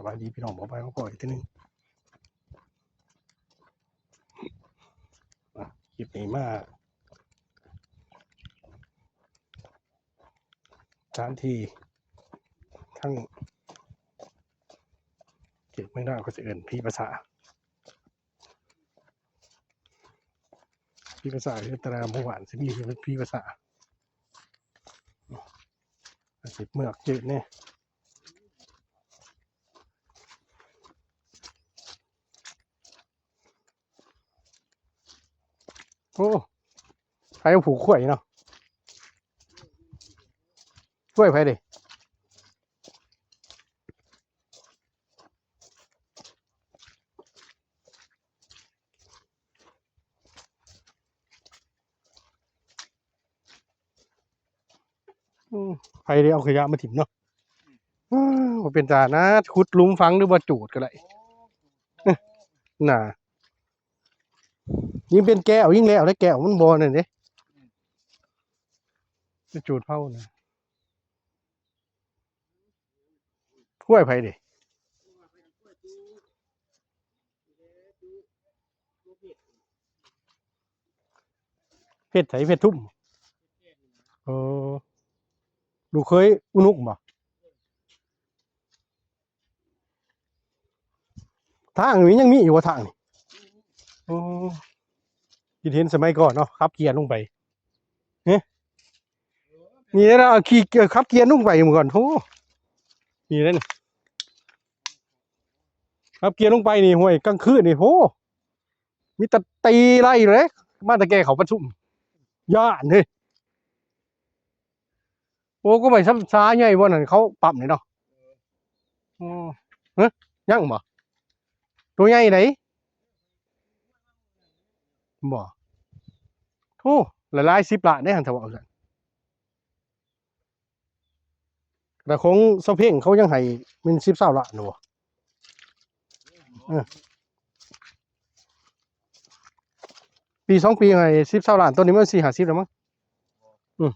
ບາຍດີພີ່ນ້ອງ ບໍ່ໄປ ມາພໍ້ອີກເທື່ອໜຶ່ງ. ອ່ະ ຄລິບນີ້ມາ ສະຖານທີ່ທາງເຂດເມືອງນາ ເຂົາຊິເອີ້ນຜີປາສາດ. ຜີປາສາດ ຄືແຕ່ລະໝູ່ບ້ານຊິມີຜີປາສາດ ອາດຊິເມືອກເຈີແດ່. ໂອ້ ໃຜເອົາຜູກຄວາຍເນາະ ຄວາຍໃຜເດ? ອືມ ໃຜໄດ້ເອົາຂະຫຍະມາຖິ້ມເນາະ. ອືມ ບໍ່ເປັນຕານະ ຂຸດຫຼຸມຝັງ ຫຼືວ່າຈູດກໍໄດ້ ເອີ ນະ. ຍິ່ງເປັນແກ້ວ ຍິ່ງແລ້ວເດ້ ແກ້ວມັນບໍ່ນັ້ນເດ້ ໄປຈູດເຜົານະ. ຄວາຍໃຜເດ? ເພັດໃສ? ເພັດທຸ່ມ. ເອີ ລູກເຂີຍອຸນຸກບໍ່? ທາງນີ້ຍັງມີຢູ່ບໍ່ທາງນີ້? ໂອ້ ຄິດເຫັນສະໄໝກ່ອນເນາະ ຂັບກຽນລົງໄປ ເຮະ ນີ້ແຫຼະ ເອົາຂີ່ ເອີ ຂັບກຽນລົງໄປມື້ກ່ອນ ໂທ້ ນີ້ແຫຼະນີ້ ຂັບກຽນລົງໄປນີ້ ຫ້ວຍ ກາງຄືນນີ້ ໂທ້ ມີແຕ່ຕີໄລ່ເລີຍ ມາແຕ່ແກ່ເຂົ້າປະຊຸມ ຢ້ານເດ. ໂອ້ ກໍໄປຊ້ຳຊາໃຫຍ່ບໍ່ນັ້ນ ເຂົາປ້ຳນີ້ເນາະ. ໂອ້ ຮະ ຍັງບໍ່? ໂຕໃຫຍ່ໃດ໋ ບໍ່? ໂອ້ ຫຼາຍໆສິບລ້ານເດ້ ຫັ້ນຖ້າວ່າຊັ້ນ. ແຕ່ຂອງສາວເພັງເຂົາຍັງໃຫ້ແມ່ນສິບ ຊາວລ້ານຢູ່ບໍ່? ເອີ ປີສອງປີໃຫ້ສິບ ຊາວລ້ານ ຕອນນີ້ມັນສີ່ຫ້າສິບແລ້ວມັງ. ອືມ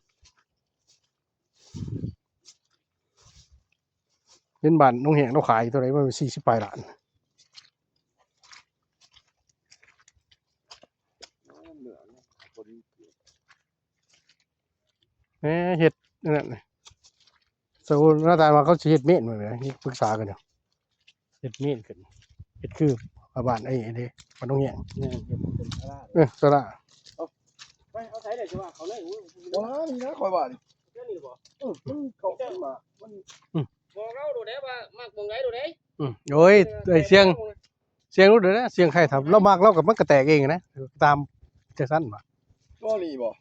ເຫັນບ້ານໜອງແຫ້ງລາວຂາຍເທົ່າໃດ ມັນສີ່ສິບປາຍລ້ານ. ແໝ ເຮັດອັນນັ້ນ ໂຊນາຕານວ່າເຂົາຊິເຮັດເມນໄວ້ແບບນີ້ ປຶກສາກັນຢູ່ ເຮັດເມນຂຶ້ນ ເຮັດຄືບ້ານໄອ້ເດ້ ບ້ານໜອງແຫ້ງ ແມ່ນ ເຮັດເປັນສາລາ ເອີ ສາລາ ເອົາ ໄປເອົາໃສໄດ້ ຈະວ່າເຂົາໄດ້ ໂອ້ຍ ບໍ່ນະ ນີ້ນະ ຂ້ອຍວ່ານີ້ ເຈົ້ານີ້ບໍ່ ເອີ ມັນເຂົ້າມາ ມັນ ອືມ ບອກລາວໂລດແດ່ວ່າມັກໝ່ອງໃດໂລດແດ່ ອືມ ໂອ້ຍ ເອີ ໄອ້ສຽງ ສຽງໂລດເດີ້ ສຽງໃຄ ຖ້າລາວມັກລາວກໍ ມັນກໍແຕກເອງນະ ຕາມຈັ່ງຊັ້ນຫວາ ກໍນີ້ບໍ່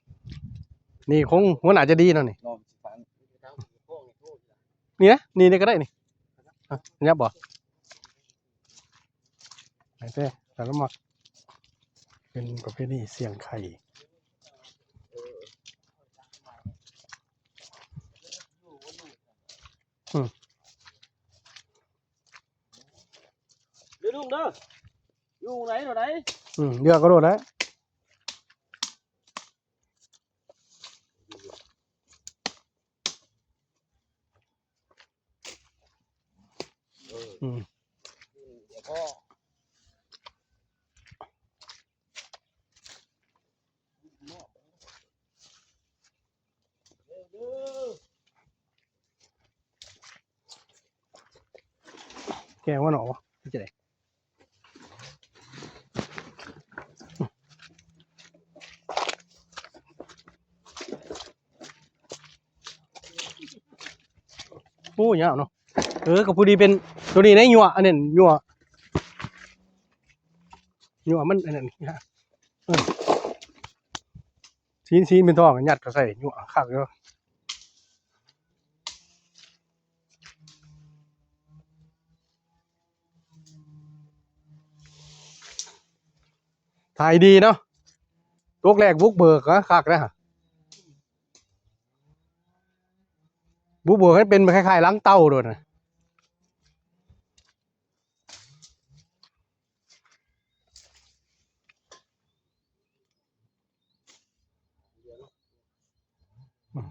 ນີ້ຄົງຫົວໜ້າຈະດີເນາະນີ້ ລອງຊິຟັງ ນີ້ນະ ນີ້ ນີ້ກໍໄດ້ນີ້ ອະ ຫຍັບບໍ່ ໃຫ້ແຕ່ ແຕ່ລາວມັກ ເປັນປະເພນີສຽງໄຄ ອືມ. ເດີລຸງເດີ ຢູ່ໃດໂດໃດ ອືມ ເຫຼືອກໍໂດແລ້ວ ອືມ ແກງວ່າໜໍ ເຮັດຈັ່ງໃດ ໂອ້ ຍາວເນາະ ເອີ ກໍພໍດີເປັນໂຕນີ້ໄດ້ ຍົວະ ອັນນັ້ນ ຍົວະ ຍົວະມັນ ອັນນັ້ນ ເອີ ຊີ້ນ ຊີ້ນເປັນທ່ອ ຍັດເຂົ້າໃສ່ ຍົວະຄັກຢູ່. ຖ່າຍດີເນາະ ຕົກແລກບຸກເບີກ ອະ ຄັກເດ້ ບຸກເບີກໃຫ້ເປັນຄ້າຍໆຫຼັງເຕົ່າໂດດນະ. ອືມ.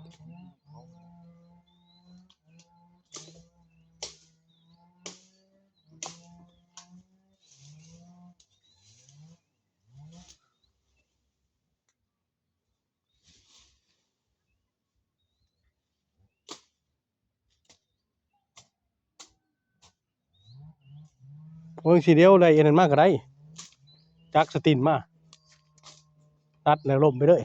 ເບິ່ງຊິ ດຽວໄດ້ອັນນັ້ນມາກໍໄດ້ ຈັກສະຕິນມາ ຕັດແລ້ວລົ້ມໄປເລີຍ.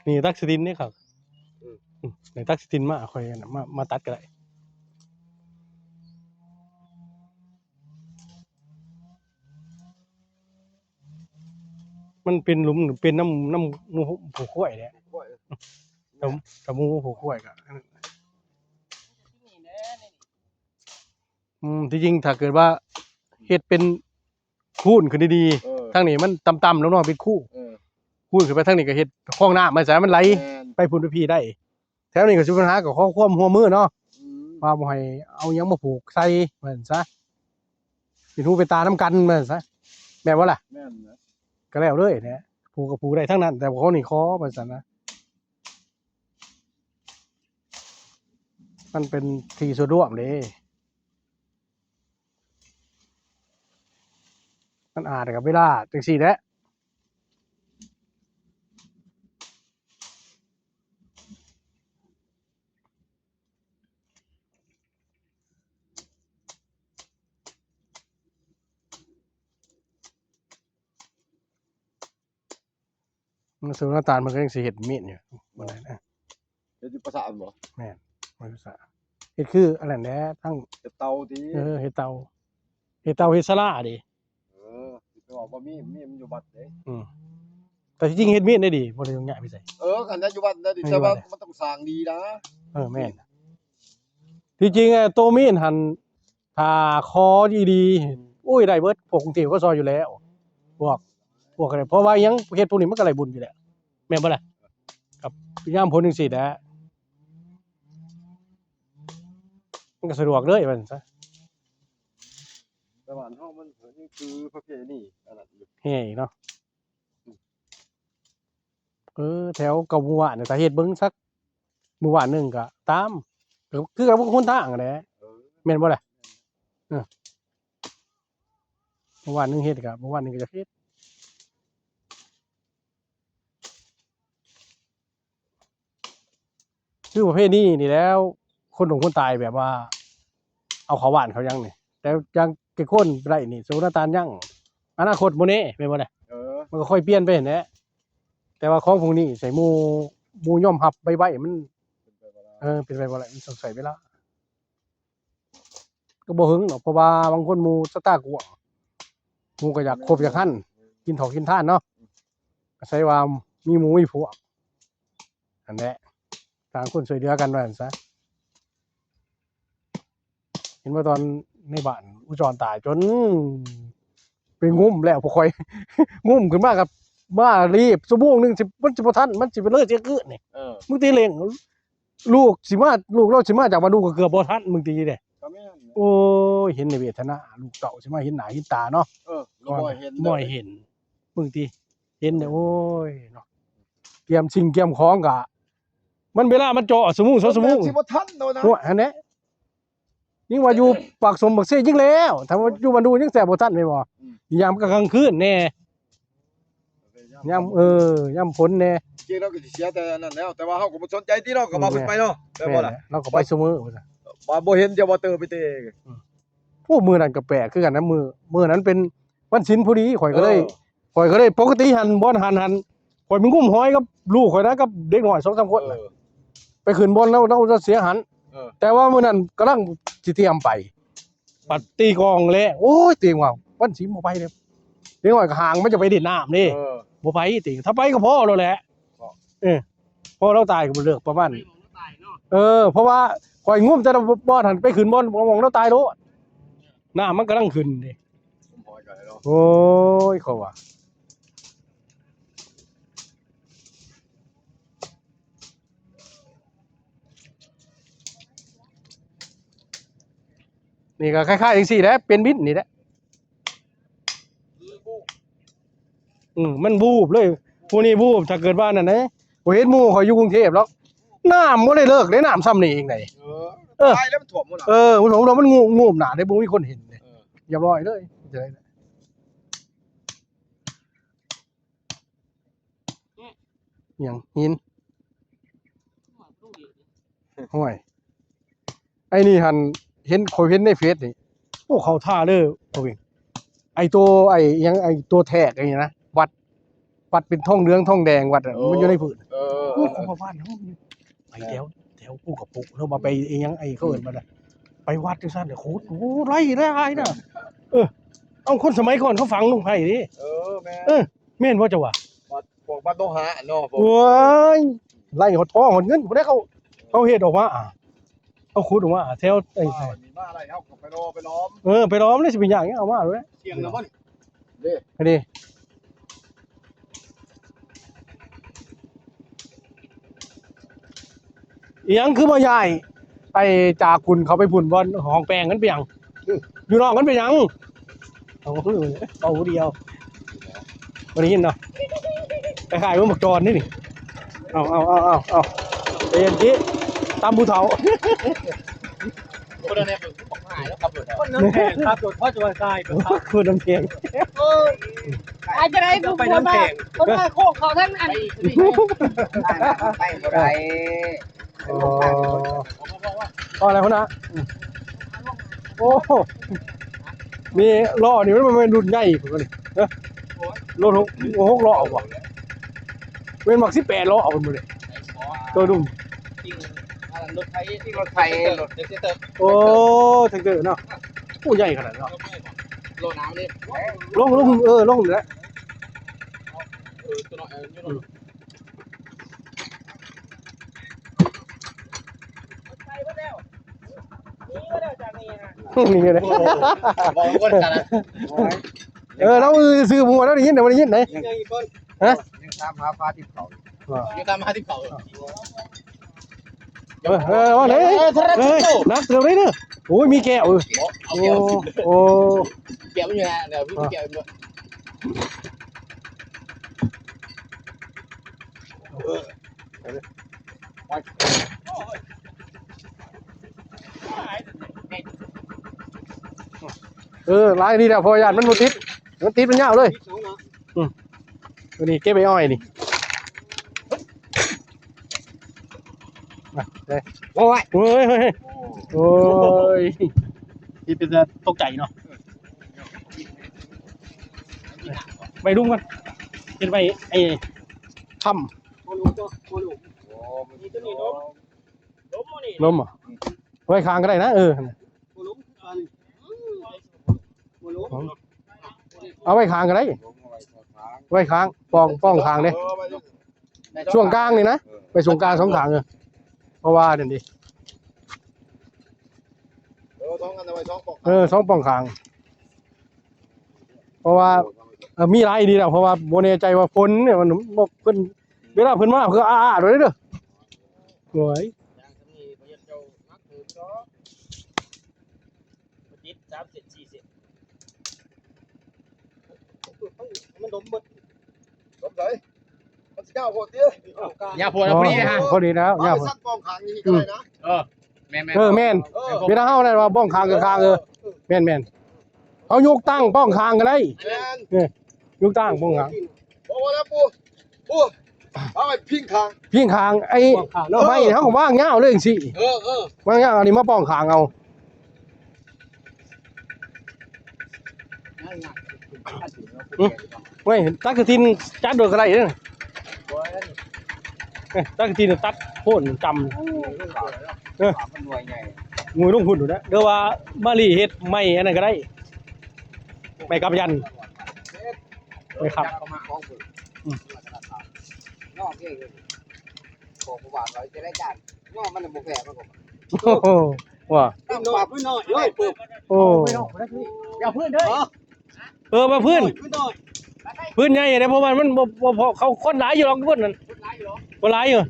ນີ້ຕັກສະຕິນເດ້ຄັບ ອືມ ອືມ ໄດ້ຕັກສະຕິນມາ ຂ້ອຍອັນນັ້ນມາ ມາຕັດກໍໄດ້. ມັນເປັນຫຼຸມ ເປັນນຳ ນຳໜູຜູກຄວາຍແຫຼະ ຜູກຄວາຍ ຖ້າ ຖ້າໝູຜູກຄວາຍກໍ ອືມ ທີ່ຈິງຖ້າເກີດວ່າເຮັດເປັນຄູນຂຶ້ນດີໆ ເອີ ທາງນີ້ມັນຕ່ຳໆ ແລ້ວເນາະ ເປັນຄູ ເອີ ຄູນຂຶ້ນໄປທາງນີ້ກໍເຮັດຄອງນ້ຳໄວ້ຊະ ມັນໄຫຼ ແມ່ນ ໄປພຸ້ນໄປພີ້ໄດ້. ແຖວນີ້ກໍຊິບັນຫາກໍຂໍຄວາມຮ່ວມມືເນາະ ອືມ ວ່າບໍ່ໃຫ້ເອົາຫຍັງມາຜູກໃສ່ ວ່າຊັ້ນຊະ ເປັນຫູເປັນຕານຳກັນ ວ່າຊັ້ນຊະ ແມ່ນບໍ່ລະ? ແມ່ນນະ ກໍແລ້ວເລີຍແຫຼະ ຜູກກໍຜູກໄດ້ທັງນັ້ນ ແຕ່ວ່າຂໍນີ້ຂໍ ວ່າຊັ້ນນະ. ມັນເປັນທີ່ສ່ວນລວມເດ້ ມັນອາດກັບເວລາຈັ່ງຊີ້ແຫຼະ. ມັນສຸນນະຕານ ມັນກໍຍັງຊິເຮັດມີດຢູ່ ບໍ່ໄດ້ນະ ເຮັດຢູ່ປາສາດແມ່ນບໍ່? ແມ່ນ ບໍ່ຢູ່ປາສາດ ເຮັດຄືອັນນັ້ນແຫຼະ ທັງເຮັດເຕົາຕິ ເອີ ເຮັດເຕົາ ເຮັດເຕົາ ເຮັດສາລາເດ້ ເອີ ແຕ່ວ່າບໍ່ມີ ມີມັນຢູ່ວັດເດ້ ອືມ ແຕ່ທີ່ຈິງເຮັດມີດໄດ້ດີ ບໍ່ໄດ້ຫຍຸ້ງຍາກໄປໃສ ເອີ ຄັນໄດ້ຢູ່ວັດໄດ້ດີ ຢູ່ ແຕ່ວ່າ ວັດເດ້ ມັນຕ້ອງສ້າງດີນະ ເອີ ແມ່ນ ທີ່ຈິງ ໂຕມີດຫັ້ນ ຖ້າຂໍດີໆ ໂອ້ຍ ໄດ້ເບິດ ພວກກຸງເທບເຂົາຊ່ອຍຢູ່ແລ້ວ ພວກ ພວກ ເພາະວ່າຫຍັງ ເຮັດພວກນີ້ມັນກໍໄດ້ບຸນຢູ່ແລ້ວ ແມ່ນບໍ່ລະ? ກັບຍາມຝົນຈັ່ງຊີ້ແຫຼະ ມັນກໍສະດວກເລີຍ ວ່າຊັ້ນຊະ ແຕ່ບ້ານເຮົາມັນຍັງຖືປະເພນີອັນນັ້ນຢູ່ ແຮ່ອີກເນາະ. ເອີ ແຖວເກົ່າໝູ່ບ້ານ ຖ້າເຮັດເບິ່ງສັກໝູ່ບ້ານໜຶ່ງກໍຕາມ ກໍຄືກັບຄົນທາງຫັ້ນແຫຼະ ເອີ ແມ່ນບໍ່ລະ? ເອີ ໝູ່ບ້ານໜຶ່ງເຮັດກໍໝູ່ບ້ານໜຶ່ງກໍຢາກເຮັດ. ຄືປະເພນີນີ້ແຫຼ້ວ ຄົນດົງຄົນຕາຍແບບວ່າເອົາເຂົ້າບ້ານເຂົ້າຫຍັງນີ້ ແຕ່ຢ່າງແກ່ຄົນໄດ້ນີ້ ໂສນາຕານຍັງ ອະນາຄົດບໍ່ແນ່ ແມ່ນບໍ່ລະ? ເອີ ມັນກໍຄ່ອຍປ່ຽນໄປຫັ້ນແຫຼະ ແຕ່ວ່າຂອງພວກນີ້ໃສ່ໝູ່ ໝູ່ຍອມຮັບໄວໆ ມັນ ເປັນໄປບໍ່ໄດ້ ເອີ ເປັນໄປບໍ່ໄດ້ ມັນຕ້ອງໃຊ້ເວລາ. ກໍບໍ່ເຖິງດອກ ເພາະວ່າບາງຄົນໝູ່ສະຕາກວ້າງ ໝູ່ກໍຢາກຄົບຢາກຫັ້ນ ກິນເຂົ້າກິນທານເນາະ ອາໄສວ່າມີໝູ່ມີພວກ ຫັ້ນແຫຼະ ຕ່າງຄົນຊ່ວຍເຫຼືອກັນວ່າຊັ້ນຊະ. ເຫັນວ່າຕອນໃນບ້ານອຸຈອນຕາຍ ຈົນໄປງຸ້ມແລ້ວ ພວກຂ້ອຍງຸ້ມຂຶ້ນມາ ກັບມາລີບຊົ່ວໂມງໜຶ່ງ ຊິ ມັນຊິບໍ່ທັນ ມັນຊິໄປເລີຍ ຊິຄືນນີ້ ເອີ ບາງທີເລັ່ງ ລູກຊິມາ ລູກລາວຊິມາຈາກບ້ານດຸງ ກໍເກືອບບໍ່ທັນບາງທີເດ້ ກໍແມ່ນແຫຼະ ໂອ້ຍ ເຫັນໃນເວທະນາ ລູກເຕົ້າຊິມາເຫັນໜ້າເຫັນຕາເນາະ ເອີ ກໍບໍ່ໃຫ້ເຫັນເລີຍ ບໍ່ໃຫ້ເຫັນ ບາງທີເຫັນແລ້ວ ໂອ້ຍເນາະ ກຽມສິ່ງກຽມຂອງກະ ມັນເວລາມັນເຈາະຊົ່ວໂມງ ສອງຊົ່ວໂມງ ຊິບໍ່ທັນໂດນນະ ໂອ້ຍ ຫັ້ນແຫຼະ ຍິ່ງວ່າຢູ່ປາກຊົມປາກເຊຍິ່ງແລ້ວ ຖ້າວ່າຢູ່ບ້ານດຸງຍັງແຊບບໍ່ທັນແມ່ນບໍ່? ອືມ ອີກຢ່າງມັນກໍກາງຄືນແດ່ ຍາມ ເອີ ຍາມຝົນແດ່ ເຈົ້າລາວກໍຊິເສຍແຕ່ອັນນັ້ນແລ້ວ ແຕ່ວ່າເຮົາກໍບໍ່ສົນໃຈຕິເນາະ ກໍວ່າເພິ່ນໄປເນາະ ແມ່ນບໍ່ລະ? ລາວກໍໄປຊຸມື້ ວ່າບໍ່ເຫັນຈະວ່າເຕີໄປເຕ ອືມ ໂອ້ ມື້ນັ້ນກໍແປກຄືກັນນະ ມື້ ມື້ນັ້ນເປັນວັນສິນພໍດີ ຂ້ອຍກໍເລີຍ ເອີ ຂ້ອຍກໍເລີຍ ປົກກະຕິຫັ້ນ ບ່ອນຫັ້ນຫັ້ນ ຂ້ອຍໄປງຸ້ມຫອຍກັບລູກຂ້ອຍນະ ກັບເດັກນ້ອຍສອງສາມຄົນນະ ເອີ ໄປຂຶ້ນບ່ອນລາວ ລາວເສຍຫັ້ນ ເອີ ແຕ່ວ່າມື້ນັ້ນກຳລັງຊິຕຽມໄປ ບັດຕີກອງແລ້ວ ໂອ້ຍ ຕີງວ່າ ວັນສິນບໍ່ໄປເດ້ ເດັກນ້ອຍກໍຫ່າງ ມັນຈະໄປຫຼິ້ນນ້ຳເດ້ ເອີ ບໍ່ໄປຕິ ຖ້າໄປກໍພໍໂລດແຫຼະ ເອີ ພໍລາວຕາຍກໍບໍ່ເລີກປະມານ ເອີ ເພາະວ່າຂ້ອຍງຸ້ມແຕ່ລະບ່ອນຫັ້ນ ໄປຂຶ້ນບ່ອນ ໝ່ອງລາວຕາຍໂລດ ນ້ຳມັນກຳລັງຂຶ້ນເດ້ ໂອ້ຍ ເຂົາວ່າ ນີ້ກໍຄ້າຍໆຈັ່ງຊີ້ແຫຼະ ເປັນວິນນີ້ແຫຼະ ອືມ ມັນບູບເລີຍ ຜູ້ນີ້ບູບ ຖ້າເກີດວ່ານັ້ນເດ້ ບໍ່ເຫັນໝູ່ຂ້ອຍຢູ່ກຸງເທບດອກ ນ້ຳບໍ່ໄດ້ເລີກເດ້ ນ້ຳຊ່ຳນີ້ເອງໃດ ເອີ ເອີ ຕາຍແລ້ວມັນຖ້ວມໝົດ ເອີ ມັນຖ້ວມ ມັນງູບ ງູບໜ້າເດ້ ບໍ່ມີຄົນເຫັນເດ້ ເອີ ຮຽບຮ້ອຍເລີຍ ຫຍັງ ຫີນ ຫ້ວຍ ໄອ້ນີ້ຫັ້ນ ເຫັນ ຂ້ອຍເຫັນໃນເຟສນີ້ ໂອ້ ເຂົ້າທ່າເດີ ພໍ່ເວງ ໄອ້ໂຕ ໄອ້ຫຍັງ ໄອ້ໂຕແທກໄອ້ນີ້ນະ ວັດ ວັດເປັນທອງເຫຼືອງທອງແດງ ວັດ ເອີ ມັນຢູ່ໃນພື້ນ ເອີ ໂອ້ ເອີ ຂອງບ້ານເຮົາ ໄປແຖວ ແຖວພູກະປຸເນາະ ວ່າໄປອີ່ຫຍັງ ໄອ້ເຂົາເອີ້ນວ່າ ໄປວັດຈັ່ງຊັ້ນ ຂຸດ ໂອ້ ໄຫຼຫຼາຍນະ ເອີ ເອົາ ຄົນສະໄໝກ່ອນເຂົາຝັງລົງໄປເດ້ ເອີ ແມ່ນ ເອີ ແມ່ນບໍ່ເຈົ້າວ່າ ວັດ ພວກວັດໂລຫະເນາະ ໂອ້ຍ ໄຫຼຮອດທອງຮອດເງິນພຸ້ນແຫຼະ ເຂົາ ເຂົາເຮັດອອກມາ ເຂົາຂຸດອອກມາແຖວໄອ້ ມີມາໄດ້ ເຮົາກໍໄປລໍໄປລ້ອມ ເອີ ໄປລ້ອມເລີຍ ຊິໄປຍາກຫຍັງ ເອົາມາໂລດ ທ່ຽງແລ້ວບໍ່ນີ້ ເດ້ ອັນນີ້ ອີຫຍັງຄືບໍ່ຍ້າຍໄອ້ຈາກຸນເຂົ້າໄປພຸ້ນ ບ່ອນຫ້ອງແປງ ມັນເປັນຫຍັງ? ຢູ່ນອກມັນເປັນຫຍັງ? ເອົາ ເວົ້າຜູ້ດຽວ ບໍ່ໄດ້ຍິນເນາະ ຄ້າຍໆ ເບິ່ງບັກຈອນນີ້ນີ້ ເອົາ ເອົາ ເອົາ ເອົາ ເອົາ ໃຈເຢັນຕິ ຕຳຜູ້ເຖົ້າ ຄົນນັ້ນແຫຼະບັກຫາຍແລ້ວຂັບລົດ ຄົນນ້ຳແຂງຂັບລົດ ພໍຈະວ່າຊາຍກໍຂັບ ຄົນນ້ຳແຂງ ເອີ ອາດຈະໄດ້ຜູ້ຄົນວ່າ ຄົນວ່າໂຄກເຂົາທັງອັນ ໄປບໍ່ໄດ້ ອໍ ພໍແລ້ວພຸ້ນນະ ໂອ້ ມີລໍ້ນີ້ມັນບໍ່ແມ່ນລຸ້ນໃຫຍ່ພຸ້ນນີ້ ຮະ ລົດຫົກ ຫົກລໍ້ບໍ່ ແມ່ນມັກສິບແປດລໍ້ພຸ້ນບໍ່ນີ້ ໂຕດຸ່ມ ລົດໄຖ ລົດໄຖ ລົດແທັກເຕີ ໂອ້ ແທັກເຕີເນາະ ໂອ້ ໃຫຍ່ຂະໜາດເນາະ ລໍ້ນ້ຳນີ້ ລົງ ລົງ ເອີ ລົງແຫຼະ ເອີ ຕົວນ້ອຍ ເອີ ນີ້ກໍໄດ້ ເວົ້າກັນນະ ເອີ ລາວຊື່ໝູ່ ລາວໄດ້ຍິນ ແຕ່ບໍ່ໄດ້ຍິນໃດ ຍັງອີກຄົນ ຮະ ຍັງຕາມຫາພາທິບເຂົາ ຍັງຕາມຫາທິບເຂົາ ເອີ ເອີ ວ່າໄດ ເອີ ເອີ ໜັກເຕີບເດ້ ໂອ້ຍ ມີແກ້ວ ເອີ ເອົາແກ້ວ ໂອ້ ໂອ້ ແກ້ວຢູ່ນະ ດຽວມີແກ້ວຢູ່ ເອີ ຫຼາຍດີແລ້ວ ເພາະວ່າຢ້ານມັນບໍ່ຕິດ ມັນຕິດມັນຍາວເລີຍ ອືມ ຕົວນີ້ເກັບໄອ້ອ້ອຍນີ້ ມາເລີຍ ໂອ້ຍ ໂອ້ຍ ໂອ້ຍ ເຮັດເປັນຕາຕົກໃຈເນາະ ໄວ້ລຸ່ມກ່ອນ ເຮັດໄວ້ໄອ້ຄ້ຳ ລົມບໍ່? ໄວ້ຂ້າງກໍໄດ້ນະ ເອີ ເອົາໄວ້ຂ້າງກໍໄດ້ ໄວ້ຂ້າງ ປ້ອງ ປ້ອງຂ້າງເດ້ ຊ່ວງກາງນີ້ນະ ໄວ້ຊ່ວງກາງສອງຂ້າງ ເອີ ເພາະວ່ານັ້ນເດ້ ເອີ ສອງອັນ ເອົາໄວ້ສອງປ້ອງ ເອີ ສອງປ້ອງຂ້າງ ເພາະວ່າ ເອີ ມີຫຼາຍອີ່ຫຼີແລ້ວ ເພາະວ່າບໍ່ແນ່ໃຈວ່າຝົນນີ້ມັນບໍ່ ເພິ່ນ ເວລາເພິ່ນມາເພິ່ນກໍອ້າໆໂດດເດີ ໂອ້ຍ ຢ່າງຊຳນີ້ບໍ່ເຮັດເຈົ້າມັກຖືກດອກ ບໍ່ຕິດສາມເຊັນສີ່ເຊັນ ມັນດົມເບິດ ດົມໃສ ມັນຊິຍາວໂພດຕິ ຍາວໂພດ ເອົາພໍດີນະ ພໍດີແລ້ວ ຍາວໂພດ ສັກປ້ອງຂ້າງນີ້ກໍໄດ້ນະ ເອີ ແມ່ນໆ ເອີ ແມ່ນ ເວລາເຮົານັ້ນວ່າປ້ອງຂ້າງກັບຂ້າງ ເອີ ແມ່ນໆ ເຮົາຍົກຕັ້ງປ້ອງຂ້າງກໍໄດ້ ແມ່ນ ເອີ ຍົກຕັ້ງປ້ອງຂ້າງ ບໍ່ວ່າແລ້ວປູ ປູ ເອົາໄວ້ພິງຂ້າງ ພິງຂ້າງ ໄອ້ໄມ້ເຮົາກໍວາງຍາວເລີຍຈັ່ງຊີ້ ເອີ ເອີ ວາງຍາວ ອັນນີ້ມາປ້ອງຂ້າງເອົາ ເອີ ເວີ້ຍ ຕັກກະທິນຈັດໂດຍກໍໄດ້ເດີ ເອີ ຕັກກະທິນຕັດໂຄ່ນຈຳ ເອີ ມັນໜ່ວຍໃຫຍ່ ງວຍລົງພຸ້ນໂດດແຫຼະ ຫຼືວ່າມາລີເຮັດໄມ້ອັນນັ້ນກໍໄດ້ ໄມ້ກຳຍັນ ໄມ້ຄ້ຳ ອືມ ບອກວ່າເຂົາຈະໄດ້ຈ້າງ ຍ້ອນມັນບໍ່ແພ້ມັນກໍ ໂອ້ໂຫ ວ່າ ນ້ຳປາບພື້ນເນາະ ເອີຍ ໂອ້ ຢ່າພື້ນເດີ ເອີ ວ່າພື້ນ ພື້ນໃຫຍ່ເດ້ ເພາະວ່າມັນບໍ່ ບໍ່ພໍ ເຂົາຄົນຫຼາຍຢູ່ດອກ ຢູ່ພຸ້ນນັ້ນ ຄົນຫຼາຍຢູ່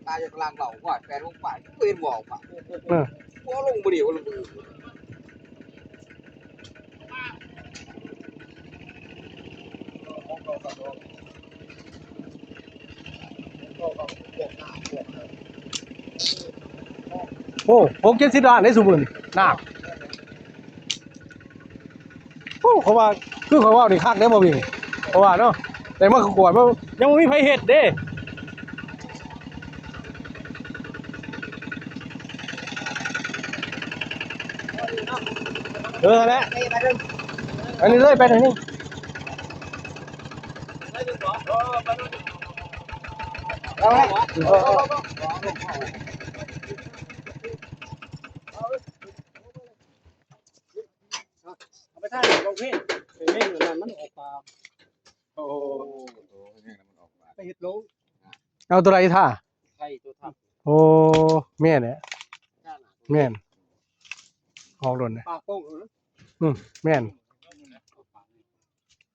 ຕາຍຢູ່ກາງເຫຼົ່າ ວ່າແປດໂມງປາຍ ເຫັນບໍ່ອອກມາ ເອີ ບໍ່ລົງບໍ່ດີ ໂອ້ ຫົກເຈັດສິບລ້ານເດ້ຊຸມື້ນີ້ ໜັກ ໂອ້ ເຂົາວ່າ ຄືເຂົາເວົ້ານີ້ຄັກເດ້ບໍ່ມີ ເພາະວ່າເນາະ ແຕ່ມາກວດ ຍັງບໍ່ມີໃຜເຮັດເດ້. ເອີ ຫັ້ນແຫຼະ ອັນນີ້ເລີຍໄປທາງນີ້ ເອົາລະ ເອີ ເອີ ເອົາໄປຖ່າຍລົງເພຈ ເພຈນັ້ນມັນອອກປາ ໂອ້ ໂຕນີ້ມັນອອກປາ ໄປເຮັດໂລ ເອົາໂຕໃດຖ້າ ໄຂ່ໂຕທັບ ໂອ້ ແມ່ນແຫຼະ ແມ່ນ ອອກໂດນເດ້ ປາກໂປ່ງ ອືມ ແມ່ນ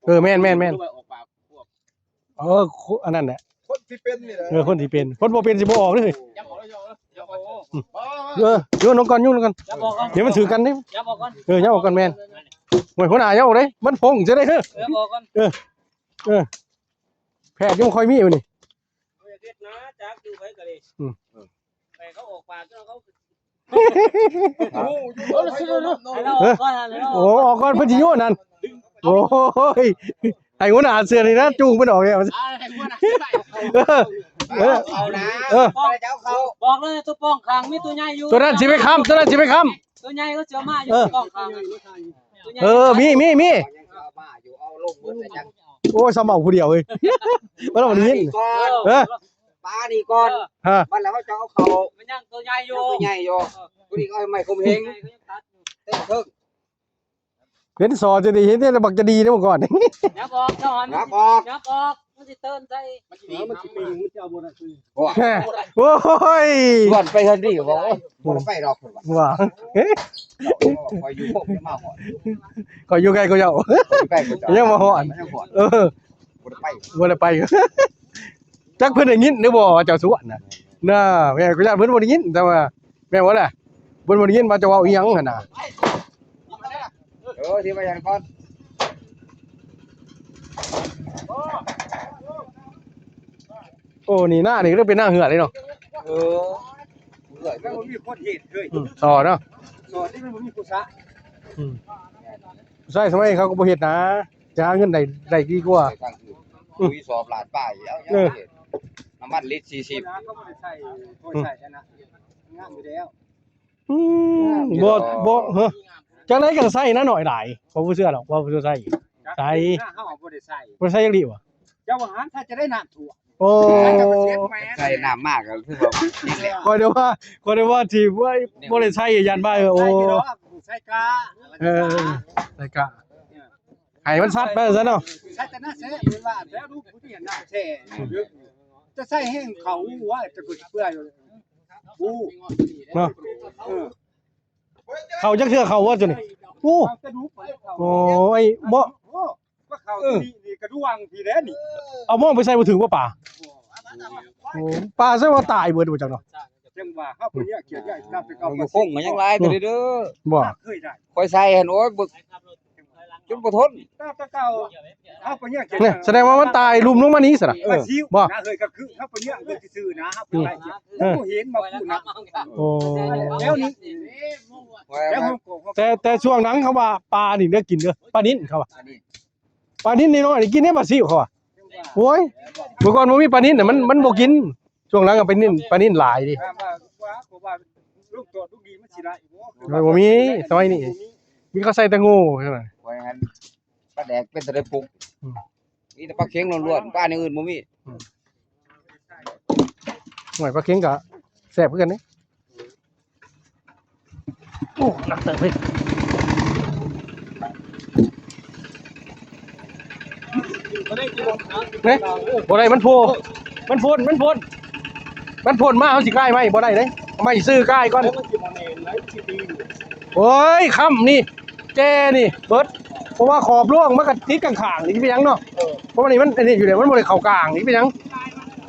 ເອີ ແມ່ນໆໆ ອອກປາກພວກ ເອີ ຄົນ ອັນນັ້ນແຫຼະ ຄົນທີ່ເປັນນີ້ແຫຼະ ເອີ ຄົນທີ່ເປັນ ຄົນບໍ່ເປັນຊິບໍ່ອອກເດ້ ເອີ ໂຍນລົງກ່ອນ ໂຍນລົງກ່ອນ ດຽວມັນຖືກກັນເດ້ ເອີ ຍັບອອກກ່ອນ ແມ່ນ ໂອ້ຍ ຫົວໜ້າຍັບອອກເດ້ ມັນຟົງຊິໄດ້ເດີ ເອີ ເອີ ແພດຍັງບໍ່ຄ່ອຍມີຢູ່ນີ້ ເຂົາຢາກເຮັດນາຈັກຢູ່ໄປກໍເລີຍ ອືມ ແຕ່ເຂົາອອກປາກເຂົາ ເອີ ໂອ້ ອອກກ່ອນເພິ່ນຊິໂຍນນັ້ນ ໂອ້ຍ ໃຫ້ຫົວໜ້າເສື້ອນີ້ນະ ຈູງເພິ່ນອອກແລ້ວ ເອີ ເອີ ເອົານາ ເອີ ເຈົ້າເຂົາ ບອກເລີຍ ໂຕປ້ອງຂ້າງມີໂຕໃຫຍ່ຢູ່ ໂຕນັ້ນຊິໄປຄ້ຳ ໂຕນັ້ນຊິໄປຄ້ຳ ໂຕໃຫຍ່ກໍຊິເອົາມາຢູ່ ເອີ ກ້ອງຂ້າງ ໂຕໃຫຍ່ ເອີ ມີ ມີ ມີ ເອົາມາຢູ່ ເອົາລົງໝົດແລ້ວຈັງ ໂອ້ຍ ສະເໝ້າຜູ້ດຽວເອີຍ ບໍ່ໄດ້ຍິນ ເອີ ປານີ້ກ່ອນ ເອີ ບັດແລ້ວເຮົາຈະເອົາເຂົ້າ ມັນຍັງໂຕໃຫຍ່ຢູ່ ໂຕໃຫຍ່ຢູ່ ຜູ້ນີ້ເອົາໄມ້ຂົ່ມເຫງ ເອີ ເຕັມເທິງ ເຫັນສໍຈະໄດ້ເຫັນແຕ່ບັກຈະດີເດ້ເມື່ອກ່ອນ ຍັບອອກ ຈະອອກ ຍັບອອກ ຍັບອອກ ມັນຊິເຕີນໃສ່ ມັນຊິປີງ ມັນຊິເອົາບໍ່ໄດ້ຄື ໂອ້ຍ ຊວນໄປເຮືອນນີ້ກໍບອກ ໂອ້ຍ ບໍ່ໄດ້ໄປດອກ ເພິ່ນວ່າ ວ່າ ຂ້ອຍຢູ່ພວກນີ້ມາຮອດ ຂ້ອຍຢູ່ໃກ້ກວ່າເຈົ້າ ຂ້ອຍຢູ່ໃກ້ກວ່າເຈົ້າ ຍັງມາຮອດ ຍັງຮອດ ເອີ ບໍ່ໄດ້ໄປ ບໍ່ໄດ້ໄປ ຈັກເພິ່ນໄດ້ຍິນຫຼືບໍ່ວ່າເຈົ້າຊວນນະ ນະ ແມ່ນກໍຢ້ານເພິ່ນບໍ່ໄດ້ຍິນ ແຕ່ວ່າ ແມ່ນບໍ່ລະ ເພິ່ນບໍ່ໄດ້ຍິນວ່າເຈົ້າເວົ້າອີ່ຫຍັງຫັ້ນນະ ເອີ ທີ່ວ່າຢ່າງກ່ອນ ໂອ້ ນີ້ນານີ້ກໍເປັນນາເຮືອເດ້ເນາະ ເອີ ເຮືອມັນບໍ່ມີຄົນເຮັດເລີຍ ອືມ ຕໍ່ເນາະ ຕໍ່ທີ່ມັນບໍ່ມີຜູ້ຊະ ອືມ ໃຊ້ສະໄໝເຂົາກໍບໍ່ເຮັດນາ ຈະຫາເງິນໄດ້ ໄດ້ດີກວ່າ ອືມ ປຸ໋ຍສອບລ້ານປາຍ ເອົາຫຍັງ ເອີ ເຮັດ ນ້ຳມັນລິດສີ່ສິບ ເຂົາບໍ່ໄດ້ໃຊ້ ບໍ່ໃຊ້ນະ ງາມຢູ່ແລ້ວ ອືມ ບໍ່ ບໍ່ ຮະ ຈັ່ງໃດກໍໃຊ້ນະ ໜ້ອຍຫຼາຍ ເຂົາບໍ່ເຊື່ອດອກ ເຂົາບໍ່ເຊື່ອໃຊ້ ໃຊ້ ເຮົາບໍ່ໄດ້ໃຊ້ ບໍ່ໄດ້ໃຊ້ຈັກດີ້ຫວາ ເຈົ້າວ່າຫັ້ນ ຖ້າຈະໄດ້ນ້ຳຖ້ວມ ໂອ້ ໃຊ້ນ້ຳມາກໍຄືວ່ານີ້ແຫຼະ ຂ້ອຍໄດ້ວ່າ ຂ້ອຍໄດ້ວ່າທີ່ບໍ່ ບໍ່ໄດ້ໃຊ້ຢ້ານບ້າ ໂອ້ ໃຊ້ຢູ່ດອກ ໃຊ້ກະ ເອີ ໃຊ້ກະ ໃຫ້ມັນຊັດໄປຊັ້ນເນາະ ໃຊ້ແຕ່ໜ້າແຊະ ເພິ່ນວ່າແລ້ວລູກຜູ້ທີ່ເຫັນໜ້າແຊະ ຈະໃຊ້ແຮງເຂົາວ່າ ຈະເປື່ອຍ ໂອ້ ເນາະ ເອີ ເຂົ້າຈັກເທື່ອເຂົ້າບໍ່ ໂຕນີ້ ໂອ້ ໂອ້ຍ ບໍ່ ໂອ້ ເຂົ້າ ເອີ ນີ້ ນີ້ກະດວງພີ້ແຫຼະນີ້ ເອົາມອງໄປໃສ່ບໍ່ຖືກບໍ່ປາ ໂອ້ ປາໃສ່ວ່າຕາຍເບິດບໍ່ຈັກເນາະ ຈັ່ງວ່າເຮົາໄປເນຍກຽດໄດ້ ນັບແຕ່ເກົ່າ ຢູ່ຄົງກໍຍັງຫຼາຍກວ່ານີ້ເດີ ບໍ່ ເຄີຍໄດ້ ຂ້ອຍໃສ່ຫັ້ນ ໂອ້ຍ ບຶກ ຈົນບໍ່ທົນ ແຕ່ເກົ່າເຮົາໄປເນຍກຽດ ນີ້ ສະແດງວ່າມັນຕາຍລຸ່ມລົງມານີ້ຊັ້ນນະ ເອີ ບໍ່ ນະ ເຮີຍ ກໍຄືເຮົາໄປເນຍກຽດຊື່ໆນະ ເຮົາໄປໄລ່ກຽດ ເອີ ບໍ່ເຫັນມາຄູນະ ໂອ້ ແລ້ວນີ້ ແລ້ວ ແຕ່ ແຕ່ຊ່ວງຫຼັງເຂົາວ່າປານີ້ໄດ້ກິນເດີ ປານິນເຂົາວ່າ ປານິນນ້ອຍໆນີ້ກິນໄດ້ ປາຊິວເຂົາວ່າ ໂອ້ຍ ເມື່ອກ່ອນບໍ່ມີປານິນນະ ມັນ ມັນບໍ່ກິນ ຊ່ວງຫຼັງກໍໄປນິນ ປານິນຫຼາຍເດ້ ວ່າ ວ່າ ວ່າລູກໂຕດລູກດີມັນຊິໄດ້ບໍ່ ມັນບໍ່ມີ ສະໄໝນີ້ ມີເຂົາໃສ່ແຕ່ໂງ່ເທົ່ານັ້ນ ປາແດກເປັນຕາໄດ້ປຸກ ອືມ ມີແຕ່ປາເຂັງລ້ວນໆ ປາຢ່າງອື່ນບໍ່ມີ ອືມ ຫ້ວຍ ປາເຂັງກໍແຊບຄືກັນເດ້ ໂອ້ ໜັກເຕີບເວີຍ ເອີ ບໍ່ໄດ້ ມັນໂພ ມັນໂພນ ມັນໂພນ ມັນໂພນມາ ເຮົາຊິກ້າຍໄມ້ບໍ່ໄດ້ເດ້ ໄມ້ຊື່ກ້າຍກ່ອນ ໂອ້ຍ ຄ້ຳນີ້ ແຈນີ້ເບິດ ເພາະວ່າຂອບລວງມັນກໍຕິດຂ້າງໆ ນີ້ເປັນຫຍັງເນາະ ເອີ ເພາະວ່ານີ້ມັນອັນນີ້ຢູ່ແລ້ວ ມັນບໍ່ໄດ້ເຂົ້າກາງ ນີ້ເປັນຫຍັງ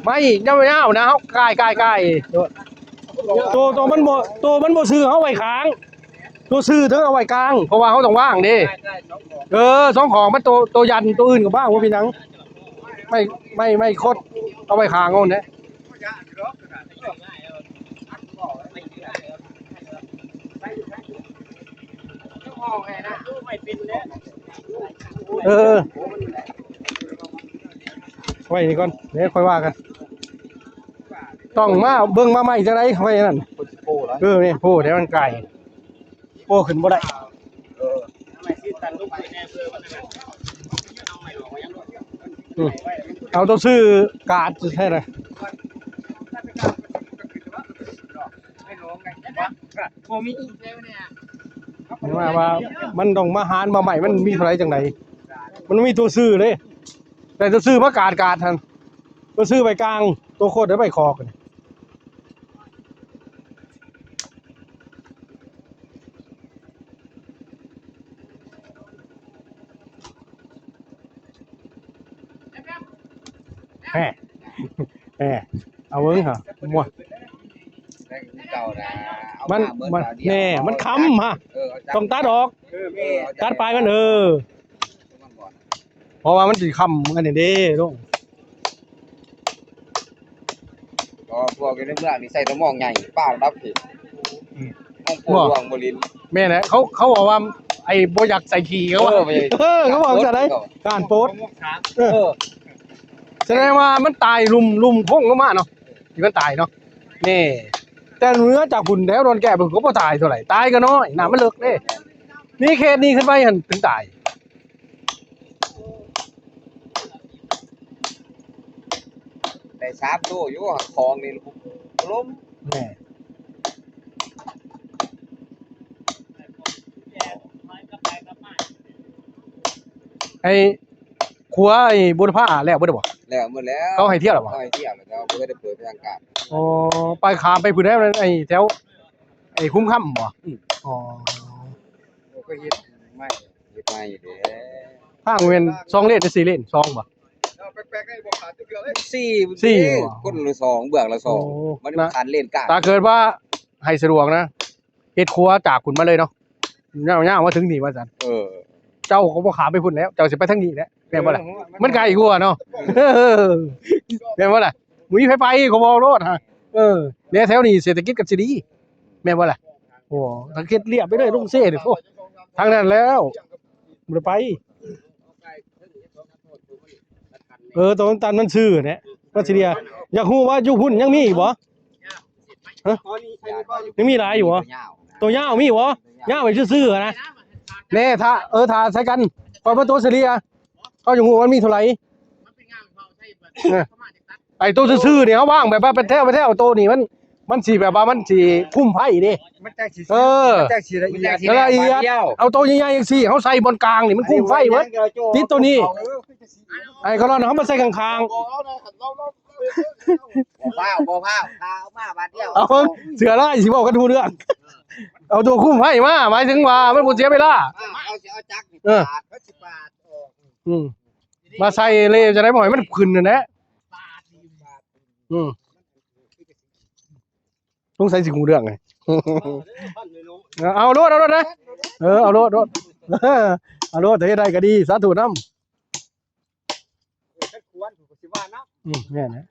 ໄມ້ຍາວໆນະ ເຮົາກ້າຍໆໂຕ ໂຕມັນບໍ່ ໂຕມັນບໍ່ຊື່ ເຮົາໄວ້ຂ້າງ ໂຕຊື່ເຖິງເອົາໄວ້ກາງ ເພາະວ່າເຮົາຕ້ອງວາງເດ້ ເອີ ສອງຂອງ ມັນໂຕ ໂຕຢັນ ໂຕອື່ນກໍວາງ ບໍ່ເປັນຫຍັງ ໄມ້ ໄມ້ ໄມ້ຄົດ ເອົາໄວ້ຂ້າງເອົາແຫຼະ ເອີ ໄວ້ນີ້ກ່ອນ ດຽວຄ່ອຍວ່າກັນ ຕ້ອງມາເບິ່ງມາໃໝ່ຈັ່ງໃດ ໄວ້ນັ້ນ ເອີ ນີ້ ໂອ້ ດຽວມັນກາຍ ໂອ້ ຂຶ້ນບໍ່ໄດ້ ເອີ ອືມ ເອົາໂຕຊື້ກາດແທ້ນະ ວ່າ ວ່າມັນຕ້ອງມາຫານມາໄມ້ ມັນມີເທົ່າໃດຈັ່ງໃດ ມັນມີໂຕຊື້ເດ້ ໄດ້ໂຕຊື້ມາກາດ ກາດຫັ້ນ ໂຕຊື້ໄວ້ກາງ ໂຕໂຄດໄວ້ຂອກ. ແຮ ແຮ ເອົາເບິ່ງຫາ ມັນ ມັນ ແນ່ ມັນຄ້ຳຫາ ຕ້ອງຕັດອອກ ຕັດປາຍມັນ ເອີ ເພາະວ່າມັນຊິຄ້ຳອັນນີ້ເດ້ລຸງ ກໍພວກຢູ່ໃນເມືອງນີ້ໃສ່ແຕ່ໝ້ອງໃຫຍ່ ປ້ານດັບຜິດ ອືມ ໝ້ອງປູດວງບໍ່ຫຼິ້ນ ແມ່ນແຫຼະ ເຂົາ ເຂົາເວົ້າວ່າ ໄອ້ບໍ່ຢາກໃສ່ຂີ້ ເຂົາວ່າ ເອີ ບໍ່ຢາກ ເອີ ເຂົາເວົ້າຈັ່ງໃດ ຢ້ານໂປດ ເອີ ເອີ ສະແດງວ່າມັນຕາຍລຸ່ມ ລຸ່ມໂຄ້ງລົງມາເນາະ ທີ່ມັນຕາຍເນາະ ແນ່ ແຕ່ເໜືອຈາກພຸ້ນແຖວດອນແກ້ວເພິ່ນກໍບໍ່ຕາຍເທົ່າໃດ ຕາຍກໍນ້ອຍ ນ້ຳມັນເລິກເດ້ ນີ້ເຂດນີ້ຂຶ້ນໄປຫັ້ນເຖິງຕາຍ. ໄດ້ສາມໂຕຢູ່ ຂອງນີ້ລົ້ມ ແມ່ ໄອ້ຄົວໄອ້ບຸນພາແລ້ວເບິດແລ້ວບໍ່? ແລ້ວໝົດແລ້ວ ເຂົາໃຫ້ທ່ຽວແລ້ວບໍ່? ເຂົາໃຫ້ທ່ຽວແລ້ວ ແຕ່ວ່າບໍ່ໄດ້ເປີດເປັນທາງການ. ອໍ ໄປຂ້າມໄປພຸ້ນແລ້ວ ໄອ້ແຖວ ໄອ້ຄຸ້ມຄຳບໍ່? ອືມ ອໍ ກໍເຮັດໃໝ່ ເຮັດໃໝ່ເດ້ ທາງແມ່ນສອງເລນ ສີ່ເລນ ສອງບໍ່? ສີ່ ສີ່ບໍ່? ຄົນລະສອງ ເບື້ອງລະສອງ ໂອ້ ມັນຄັນເລນກາງ ຖ້າເກີດວ່າໃຫ້ສະດວກນະ ເຮັດຂົວຈາກພຸ້ນມາເລີຍເນາະ ຍາວໆມາເຖິງນີ້ວ່າຊັ້ນ ເອີ ເຈົ້າກໍບໍ່ຂ້າມໄປພຸ້ນແລ້ວ ເຈົ້າຊິໄປທາງນີ້ແຫຼະ ແມ່ນບໍ່ລະ? ເອີ ມັນໄກກວ່າເນາະ ແມ່ນບໍ່ລະ? ບໍ່ມີໃຜໄປ ເຂົາເວົ້າໂລດ ເອີ ແນວແຖວນີ້ເສດຖະກິດກໍຊິດີ ແມ່ນບໍ່ລະ? ໂອ້ ຖ້າເຮັດລຽບໄປເລີຍ ລົງເຊນີ້ ໂອ້ ທາງນັ້ນແລ້ວ ບໍ່ໄດ້ໄປ ເອີ ໂຕນັ້ນຕັນມັນຊື່ແຫຼະ ມັນຊິເດຍ ຢາກຮູ້ວ່າຢູ່ພຸ້ນຍັງມີອີກບໍ່? ຮະ ຍັງມີຫຼາຍຢູ່ບໍ່? ໂຕຍາວມີບໍ່? ຍາວໄປຊື່ໆນະ ແນ່ ຖ້າ ເອີ ຖ້າໃສ່ກັນ ຂ້ອຍມາຕົວະສະເລ່ຍ ເຮົາຈະຮູ້ວ່າມັນມີເທົ່າໃດ ເອີ ໄອ້ໂຕຊື່ໆນີ້ ເຮົາວາງແບບວ່າເປັນແຖວ ເປັນແຖວ ໂຕນີ້ມັນ ມັນຊິແບບວ່າມັນຊິຄຸມໄຟເດ້ ມັນຈັ່ງຊິ ເອີ ມັນຈັ່ງຊິລະອຽດ ລະອຽດ ເອົາໂຕໃຫຍ່ໆຈັ່ງຊີ້ ເຮົາໃສ່ບ່ອນກາງນີ້ ມັນຄຸມໄຟເບິດ ຕິດໂຕນີ້ ເອີ ໄອ້ກະລອນເຮົາມາໃສ່ຂ້າງໆ ບໍ່ພ້າວ ບໍ່ພ້າວ ຖ້າເອົາມາບາດດຽວ ເອົາເບິ່ງ ເສືອລາຍຊິເວົ້າກັນຮູ້ເລື່ອງ ເອົາໂຕຄຸມໄຟມາ ໝາຍເຖິງວ່າມັນບໍ່ເສຍເວລາ ເອົາ ເອົາຈັກນີ້ ເອີ ປາດ ເຂົາຊິປາດອອກ ອືມ ມາໃສ່ເລວຈະໄດ້ບໍ່ໃຫ້ມັນຂຶ້ນນັ້ນແຫຼະ ອືມ ສົງໄສຊິຮູ້ເລື່ອງ ເອົາໂລດ ເອົາໂລດນະ ເອີ ເອົາໂລດ ໂລດ ເອົາໂລດ ຖ້າເຮັດໄດ້ກໍດີ ສາທຸນຳ ເອີ ຄັນຄວນກໍຊິວ່ານຳ ອືມ ແມ່ນແຫຼະ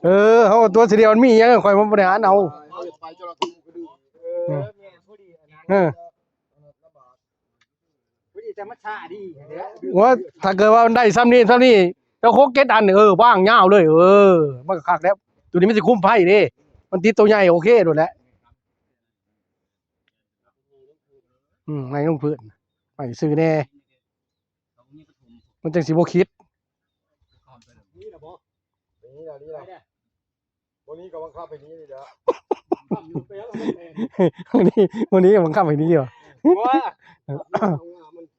ເອີ ເຮົາຕົວະຊິດຽວ ມັນມີຫຍັງ ຂ້ອຍມາບໍລິຫານເອົາ ເອີ ເອີ ພໍດີແຕ່ມັນຊ້າດີ ໂອ້ຍ ຖ້າເກີດວ່າມັນໄດ້ຊ່ຳນີ້ ຊ່ຳນີ້ ແລ້ວຫົກເຈັດອັນ ເອີ ວາງຍາວເລີຍ ເອີ ມັນກໍຄັກແລ້ວ ໂຕນີ້ມັນຊິຄຸມໄຟເດ້ ມັນຕິດໂຕໃຫຍ່ ໂອເຄໂລດແຫຼະ ອືມ ໄມ້ລົງພື້ນ ໄມ້ຊື່ແດ່ ມັນຈັ່ງຊິບໍ່ຄິດ ນີ້ລະບໍ່? ນີ້ລະ ນີ້ລະ ບໍ່ນີ້ກໍບັງຄັບໃຫ້ໜີນີ້ແຫຼະ ນີ້ ບໍ່ນີ້ກໍບັງຄັບໃຫ້ໜີຫວາ?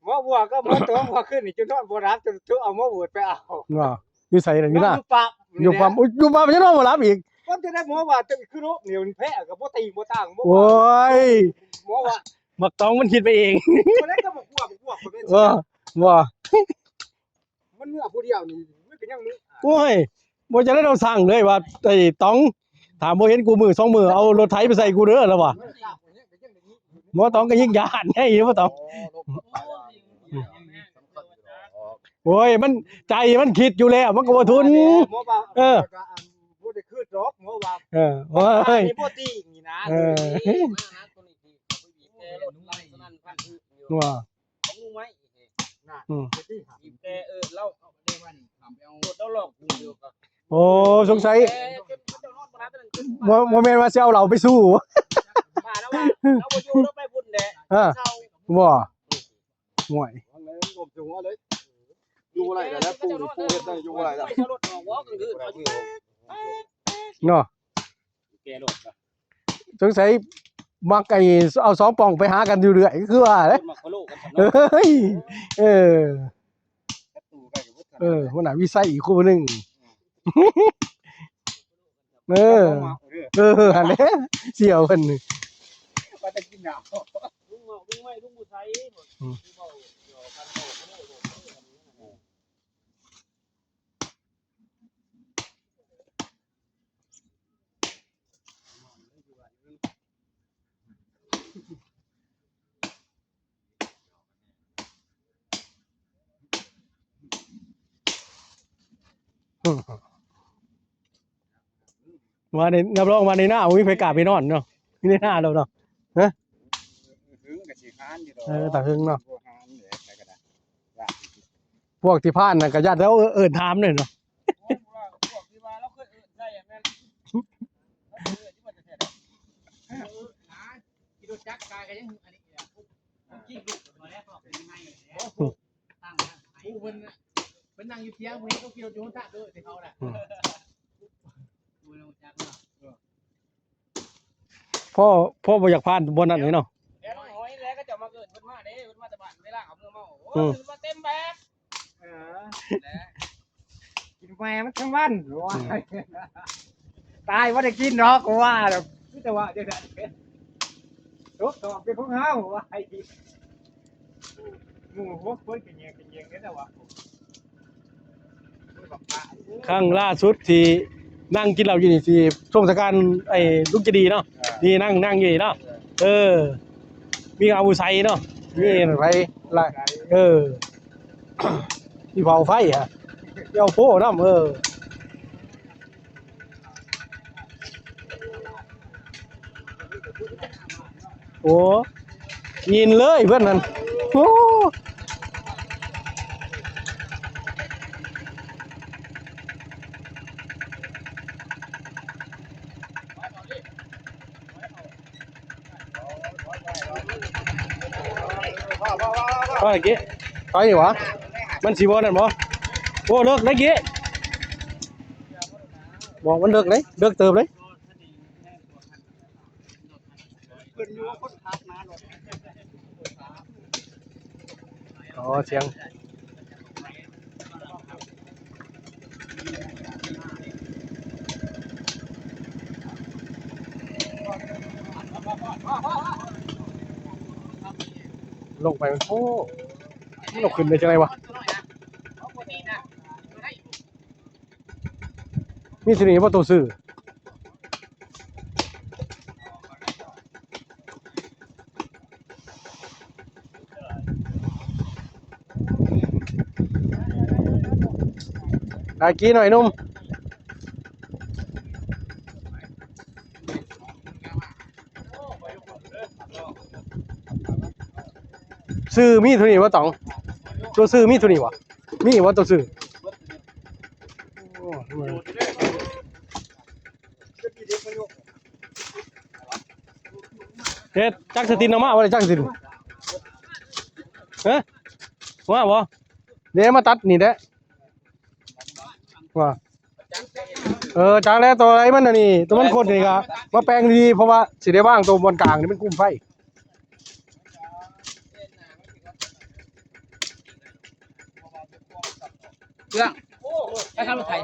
ໝໍບົວ ໝໍບົວກໍໝໍຕົວ ເມື່ອຄືນນີ້ຈົນນອນບໍ່ຫຼັບ ຈົນຖືເອົາໝໍເວີດໄປເອົາ ວ່າ ຢູ່ໃສລະ? ຢູ່ນາ ຢູ່ປ້ຳ ຢູ່ປ້ຳ ອຸ້ຍ ຢູ່ປ້ຳຍັງນອນບໍ່ຫຼັບອີກ ກໍຈະໄດ້ໝໍວ່າ ເຈົ້າຄືໂລກນີ້ ມັນແພ້ກໍບໍ່ຕີບໍ່ຕ່າງ ບໍ່ ໂອ້ຍ ໝໍວ່າ ບັກຕອງມັນຄິດໄປເອງ ບໍ່ໄດ້ກໍບໍ່ກວດ ບໍ່ກວດ ເອີ ບໍ່ ມັນເມືອຜູ້ດຽວນີ້ ມັນກໍຍັງມີ ໂອ້ຍ ບໍ່ຈະໄດ້ເຮົາສັ່ງເລີຍວ່າ ໄອ້ຕອງ ຖ້າບໍ່ເຫັນກູມື້ສອງມື້ ເອົາລົດໄຖໄປໃສ່ກູເດີ ລະວ່າ ໝໍຕອງກໍຍິ່ງຢ້ານໃຫຍ່ຢູ່ ໝໍຕອງ ໂອ້ຍ ມັນ ໃຈມັນຄິດຢູ່ແລ້ວ ມັນກໍບໍ່ທົນ ເອີ ບໍ່ໄດ້ຄືດອກ ໝໍວ່າ ເອີ ໂອ້ຍ ບໍ່ຕີນີ້ນະ ເອີ ວ່າ ຂອງລຸງໄມ້ ອືມ ແຕ່ ເອີ ເຮົາ ໂອ້ ສົງໄສ ບໍ່ ບໍ່ແມ່ນວ່າຊິເອົາເຫຼົ້າໄປສູ້ ວ່າແລ້ວວ່າ ເຮົາບໍ່ຢູ່ ເຮົາໄປພຸ້ນແຫຼະ ເອີ ບໍ່ ຫ້ວຍ ຢູ່ບໍ່ໄດ້ແລ້ວ ປູ່ນີ້ ປູ່ເຮັດໄດ້ຢູ່ບໍ່ໄດ້ແລ້ວເນາະ ແກ່ໂລດ ສົງໄສມັກໄອ້ ເອົາສອງປ່ອງໄປຫາກັນຢູ່ເລື້ອຍ ຄືວ່າເດ້ ເອີ ເອີ ຫົວໜ້າວິໄສອີກຄູ່ໜຶ່ງ ເອີ ເອີ ຫັ້ນແຫຼະ ສ່ຽວເພິ່ນ ວ່າແຕ່ກິນນ້ຳ ລຸງເມົາ ລຸງໄມ້ ລຸງບໍ່ໃສ່ ອືມ ວ່າໃນ ຮັບຮອງວ່າໃນນາບໍ່ມີໃຜກ້າໄປນອນເນາະ ຢູ່ໃນນາໂລດເນາະ ຮະ ຫຶງກໍຊິຫານຢູ່ດອກ ເອີ ຕາຫຶງເນາະ ບໍ່ຫານແຫຼະ ໃຜກໍໄດ້ ພວກທີ່ຜ່ານນັ້ນກໍຢ້ານລາວເອີ້ນຖາມເດ້ເນາະ ພວກທີ່ວ່າລາວເຄີຍເອີ້ນໃສ່ແມ່ນ ລາວເຄີຍເອີ້ນຢູ່ບໍ່ແທ້ໆ ຂີ່ລົດຈັກກາຍກໍຍັງອັນນີ້ແຫຼະ ຂີ່ລົດບໍ່ແລ້ວ ພໍແລ້ວ ພໍແລ້ວ ຜູ້ເພິ່ນ ເພິ່ນນັ່ງຢູ່ທຽງ ຜູ້ນີ້ເຂົາຂີ່ລົດຢູ່ຫົນທາງເດີ ແຕ່ເຂົານະ ອືມ ຜູ້ຮູ້ຈັກເນາະ ພໍ່ ພໍ່ບໍ່ຢາກຜ່ານບ່ອນນັ້ນເລີຍເນາະ ແລ້ວນ້ອງຫອຍແລ້ວ ເຂົາເຈົ້າມາເອີ້ນເພິ່ນມາເດ້ ເພິ່ນມາແຕ່ບ້ານເວລາເຂົາເມືອເມົາ ໂອ້ຍ ເພິ່ນມາເຕັມແບບ ເອີ ກິນແມ່ມັນທັງວັນ ອືມ ຕາຍບໍ່ໄດ້ກິນດອກ ກູວ່າ ມີແຕ່ວ່າຈັ່ງຊັ້ນ ຕົກສອບເປັນຂອງເຮົາ ວ່າ ໝູ່ຫົກຄົນກະແຍງກະແຍງເດ້ລະວ່າ ຄັ້ງລ່າສຸດທີ່ນັ່ງກິນເຫຼົ້າຢູ່ນີ້ ທີ່ຊົງສະການໄອ້ລຸງໃຈດີເນາະ ເອີ ນີ້ນັ່ງ ນັ່ງຢູ່ນີ້ເນາະ ເອີ ເອີ ມີອາວຸໄສເນາະ ມີໄປລະ ເອີ ມີເຜົາໄຟ ອາ ມີເອົາໂພນຳ ເອີ. ໂອ້ ຍິນເລີຍເພິ່ນນັ້ນ ໂອ້ ໄປກີ້ ໄປນີ້ຫວາ ມັນຊິບໍ່ນັ້ນບໍ່ ໂອ້ ເລິກໄດ໋ກີ້ ບໍ່ ມັນເລິກເດ້ ເລິກເຕີບເດ້. ອໍ ສຽງ ລົງໄປ ໂອ້ ມັນເອົາຂຶ້ນໄດ້ຈັ່ງໃດວະ? ມີເທົ່ານີ້ບໍ່ໂຕຊື້? ໄດ້ກີ້ໜ້ອຍໜຸ່ມ. ຊື່ມີເທົ່ານີ້ບໍ່ຕອງ? ຕົວຊື່ມີເທົ່ານີ້ບໍ່? ມີບໍ່ຕົວຊື່? ເຮັດຈັກສະຕິນອອກມາບໍ່ໄດ້ຈັກສະຕິນ? ຮະ? ວ່າບໍ່? ເດ້ມາຕັດນີ້ແຫຼະ. ວ່າ ເອີ ຈັກແລ້ວ ຕົວໃດມັນອັນນີ້ ຕົວມັນຄົດນີ້ກະມາແປງດີໆ ເພາະວ່າຊິໄດ້ວາງຕົວບ່ອນກາງນີ້ມັນກຸມໄຟ. ເຄື່ອງ ໄປທາງລົດໄຖ.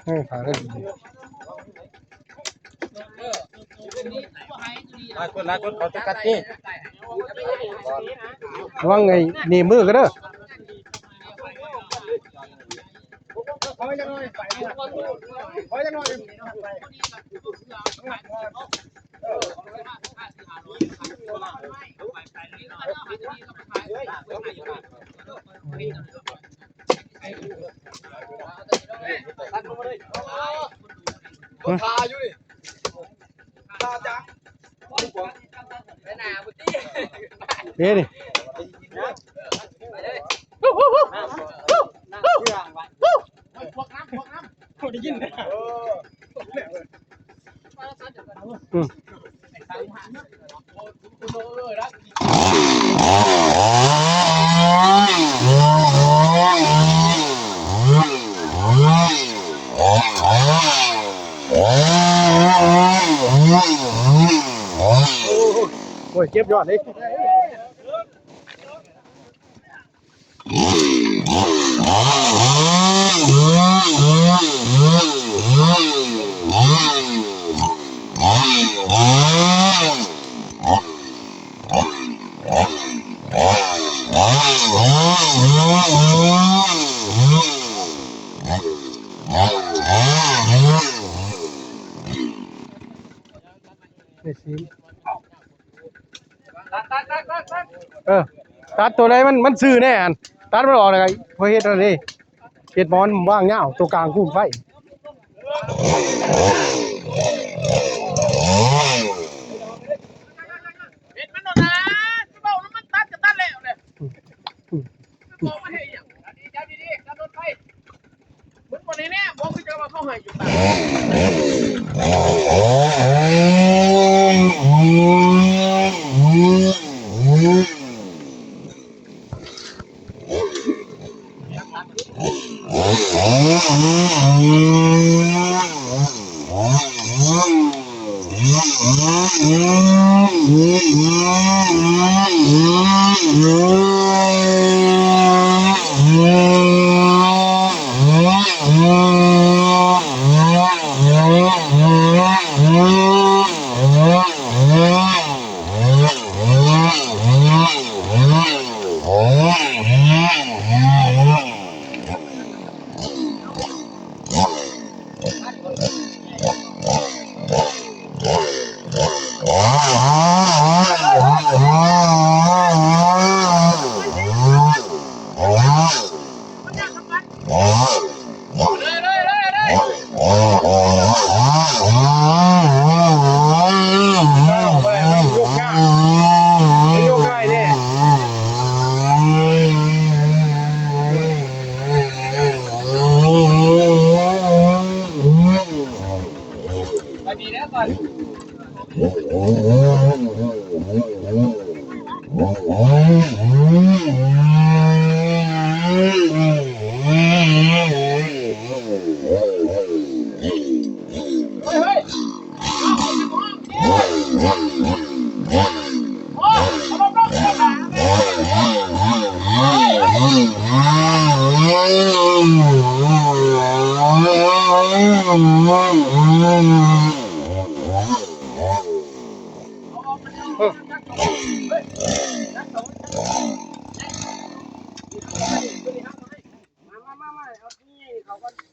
ເອີ ຂາຍໄດ້ດີ. ຫຼາຍຄົນ ຫຼາຍຄົນ ເຂົາຈະກັດນີ້ ລະວັງໄອ້ໜີບມືກັນເດີ. ເດ້ນີ້ ອືມ ໂອ້ຍ ເຈັບຍອດເດ້. ໄດ້ຊີມ ເອີ ຕັດໂຕໃດມັນ ມັນຊື່ແນ່ຫັ້ນ ຕັດມັນອອກແລ້ວກໍເຮັດອັນນີ້ ເຮັດໝໍນວາງຍາວ ໂຕກາງຄູນໄຟ. ເຮັດມັນໂດນນາ ເວົ້ານຳມັນ ຕັດກໍຕັດແລ້ວແຫຼະ. ອືມ ອືມ ບອກມາເຮັດຫຍັງ? ຈັບດີໆ ຈັບດີໆ ຈັບລົດໄປ ມັນບໍ່ໄດ້ແນມບໍ່ ຄືຈະວ່າເຂົາໃຫ້ຢູ່ຕາ.